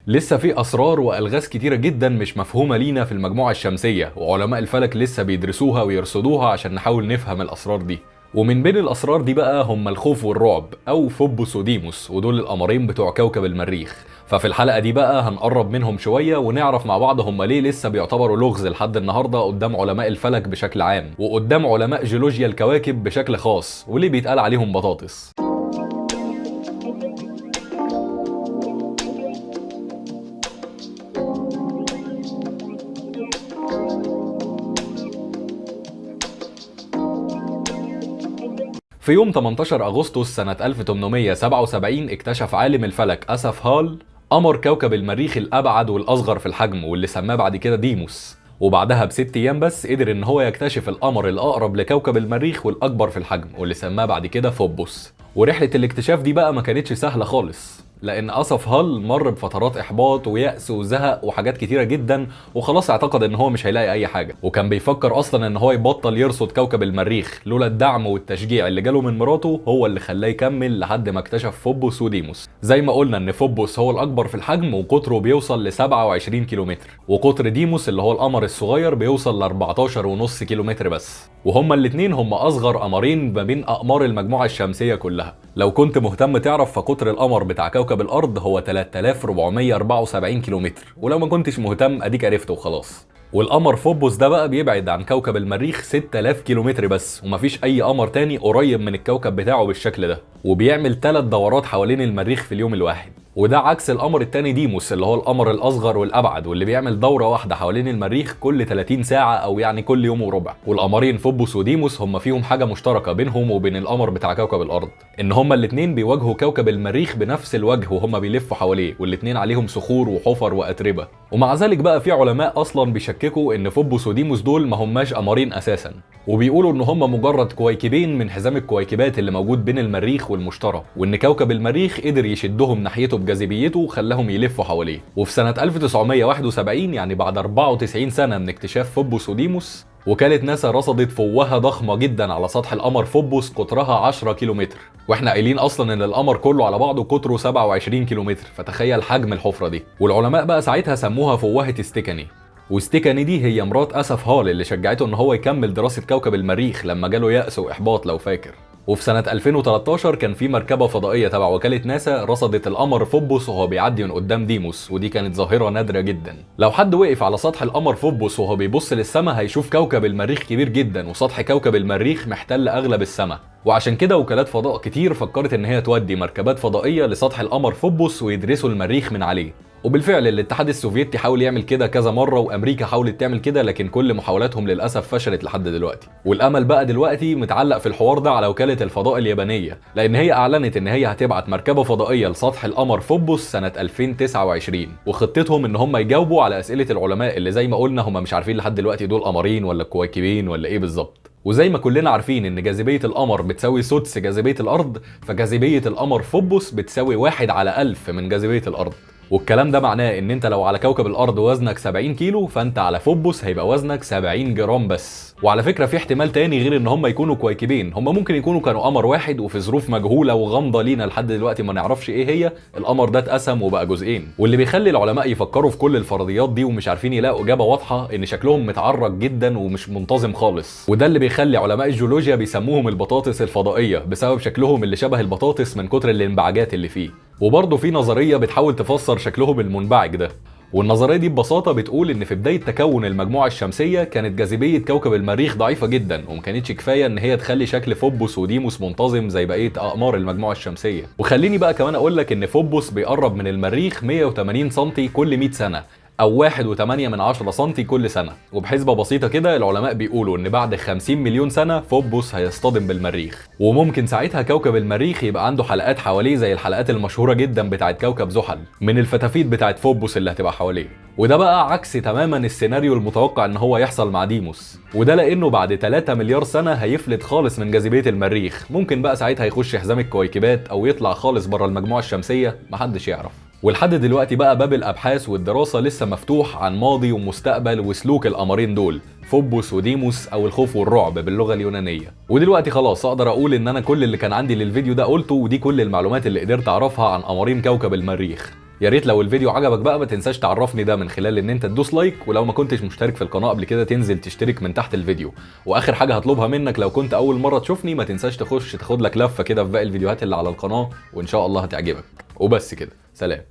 لسه في اسرار والغاز كتيرة جدا مش مفهومه لينا في المجموعة الشمسية، وعلماء الفلك لسه بيدرسوها ويرصدوها عشان نحاول نفهم الاسرار دي. ومن بين الاسرار دي بقى هم الخوف والرعب او فوبوس وديموس، ودول القمرين بتوع كوكب المريخ. ففي الحلقة دي بقى هنقرب منهم شوية ونعرف مع بعض هم ليه لسه بيعتبروا لغز لحد النهارده قدام علماء الفلك بشكل عام، وقدام علماء جيولوجيا الكواكب بشكل خاص، وليه بيتقال عليهم بطاطس. في يوم 18 أغسطس سنة 1877 اكتشف عالم الفلك أساف هال قمر كوكب المريخ الأبعد والأصغر في الحجم، واللي سماه بعد كده ديموس. وبعدها ب6 أيام بس قدر إن هو يكتشف القمر الأقرب لكوكب المريخ والأكبر في الحجم، واللي سماه بعد كده فوبوس. ورحلة الاكتشاف دي بقى ما كانتش سهلة خالص، لأن أساف هال مر بفترات إحباط ويأس وزهق وحاجات كتيرة جدا، وخلاص اعتقد إن هو مش هيلاقي أي حاجة، وكان بيفكر أصلا إن هو يبطل يرصد كوكب المريخ لولا الدعم والتشجيع اللي جاله من مراته هو اللي خلاه يكمل لحد ما اكتشف فوبوس وديموس. زي ما قلنا إن فوبوس هو الأكبر في الحجم وقطره بيوصل ل 27 كيلومتر، وقطر ديموس اللي هو القمر الصغير بيوصل ل 14.5 كيلومتر بس، وهما الاتنين هما أصغر قمرين ما بين أقمار المجموعة الشمسية كلها. لو كنت مهتم تعرف فقطر القمر بتاع كوكب الأرض هو 3474 كيلومتر، ولو ما كنتش مهتم أديك عرفته وخلاص. والقمر فوبوس ده بقى بيبعد عن كوكب المريخ 6000 كيلومتر بس، ومفيش أي قمر تاني قريب من الكوكب بتاعه بالشكل ده، وبيعمل 3 دورات حوالين المريخ في اليوم الواحد. وده عكس القمر التاني ديموس اللي هو القمر الأصغر والأبعد، واللي بيعمل دورة واحدة حوالين المريخ كل 30 ساعة أو يعني كل يوم وربع. والقمرين فوبوس وديموس هم فيهم حاجة مشتركة بينهم وبين القمر بتاع كوكب الأرض، إن هم الاتنين بيواجهوا كوكب المريخ بنفس الوجه وهم بيلفوا حواليه، والاتنين عليهم صخور وحفر وأتربة. ومع ذلك بقى في علماء أصلا بيشككوا إن فوبوس وديموس دول ما هماش قمرين أساسا، وبيقولوا إن هم مجرد كويكبين من حزام الكويكبات اللي موجود بين المريخ والمشتري، وإن كوكب المريخ قدر يشدهم ناحيته بجاذبيته وخلاهم يلفوا حواليه. وفي سنة 1971 يعني بعد 94 سنة من اكتشاف فوبوس وديموس، وكالة ناسا رصدت فوهة ضخمة جدا على سطح القمر فوبوس قطرها 10 كيلومتر، واحنا قايلين اصلا ان القمر كله على بعضه قطرة 27 كيلومتر، فتخيل حجم الحفرة دي. والعلماء بقى ساعتها سموها فوهة ستيكاني، وستيكاني دي هي مرات أساف هال اللي شجعته ان هو يكمل دراسة كوكب المريخ لما جاله يأس وإحباط لو فاكر. وفي سنة 2013 كان في مركبة فضائية تبع وكالة ناسا رصدت القمر فوبوس وهو بيعدي من قدام ديموس، ودي كانت ظاهرة نادرة جدا. لو حد وقف على سطح القمر فوبوس وهو بيبص للسماء هيشوف كوكب المريخ كبير جدا، وسطح كوكب المريخ محتل أغلب السماء. وعشان كده وكالات فضاء كتير فكرت ان هي تودي مركبات فضائية لسطح القمر فوبوس ويدرسوا المريخ من عليه. وبالفعل الاتحاد السوفيتي حاول يعمل كده كذا مرة، وامريكا حاولت تعمل كده، لكن كل محاولاتهم للاسف فشلت لحد دلوقتي. والامل بقى دلوقتي متعلق في الحوار ده على وكالة الفضاء اليابانية، لان هي اعلنت ان هي هتبعت مركبة فضائية لسطح القمر فوبوس سنة 2029، وخطتهم ان هم يجاوبوا على اسئلة العلماء اللي زي ما قلنا هم مش عارفين لحد دلوقتي دول قمرين ولا كويكبين ولا ايه بالظبط. وزي ما كلنا عارفين ان جاذبية القمر بتساوي سدس جاذبية الارض، فجاذبية القمر فوبوس بتساوي 1 على 1000 من جاذبية الارض. والكلام ده معناه ان انت لو على كوكب الارض وزنك 70 كيلو، فانت على فوبوس هيبقى وزنك 70 جرام بس. وعلى فكرة في احتمال تاني غير ان هم يكونوا كويكبين، هم ممكن يكونوا كانوا قمر واحد، وفي ظروف مجهولة وغامضة لينا لحد دلوقتي ما نعرفش ايه هي، القمر ده اتقسم وبقى جزئين. واللي بيخلي العلماء يفكروا في كل الفرضيات دي ومش عارفين يلاقوا اجابة واضحة ان شكلهم متعرج جدا ومش منتظم خالص، وده اللي بيخلي علماء الجيولوجيا بيسموهم البطاطس الفضائية بسبب شكلهم اللي شبه البطاطس من كتر الانبعاجات اللي فيه. وبرضه في نظرية بتحاول تفسر شكلهم المنبعج ده، والنظرية دي ببساطة بتقول إن في بداية تكون المجموعة الشمسية كانت جاذبية كوكب المريخ ضعيفة جدا، وما كانتش كفاية إن هي تخلي شكل فوبوس وديموس منتظم زي بقية أقمار المجموعة الشمسية. وخليني بقى كمان أقول لك إن فوبوس بيقرب من المريخ 180 سم كل 100 سنة، أو 1.8 سم كل سنة. وبحسبة بسيطة كده العلماء بيقولوا إن بعد 50 مليون سنة فوبوس هيصطدم بالمريخ، وممكن ساعتها كوكب المريخ يبقى عنده حلقات حواليه زي الحلقات المشهورة جدا بتاعت كوكب زحل من الفتافيت بتاعت فوبوس اللي هتبقى حواليه. وده بقى عكس تماما السيناريو المتوقع ان هو يحصل مع ديموس، وده لانه بعد 3 مليار سنة هيفلت خالص من جاذبية المريخ، ممكن بقى ساعتها يخش حزام الكويكبات او يطلع خالص بره المجموعة الشمسية، محدش يعرف. ولحد دلوقتي بقى باب الابحاث والدراسة لسه مفتوح عن ماضي ومستقبل وسلوك القمرين دول، فوبوس وديموس او الخوف والرعب باللغة اليونانية. ودلوقتي خلاص اقدر اقول ان انا كل اللي كان عندي للفيديو ده قلته، ودي كل المعلومات اللي قدرت اعرفها عن قمرين كوكب المريخ. يا ريت لو الفيديو عجبك بقى ما تنساش تعرفني ده من خلال ان انت تدوس like، ولو ما كنتش مشترك في القناة قبل كده تنزل تشترك من تحت الفيديو. واخر حاجة هطلبها منك لو كنت اول مرة تشوفني، ما تنساش تخش تاخد لك لفه كده في باقي الفيديوهات اللي على القناة، وان شاء الله هتعجبك. وبس كده، سلام.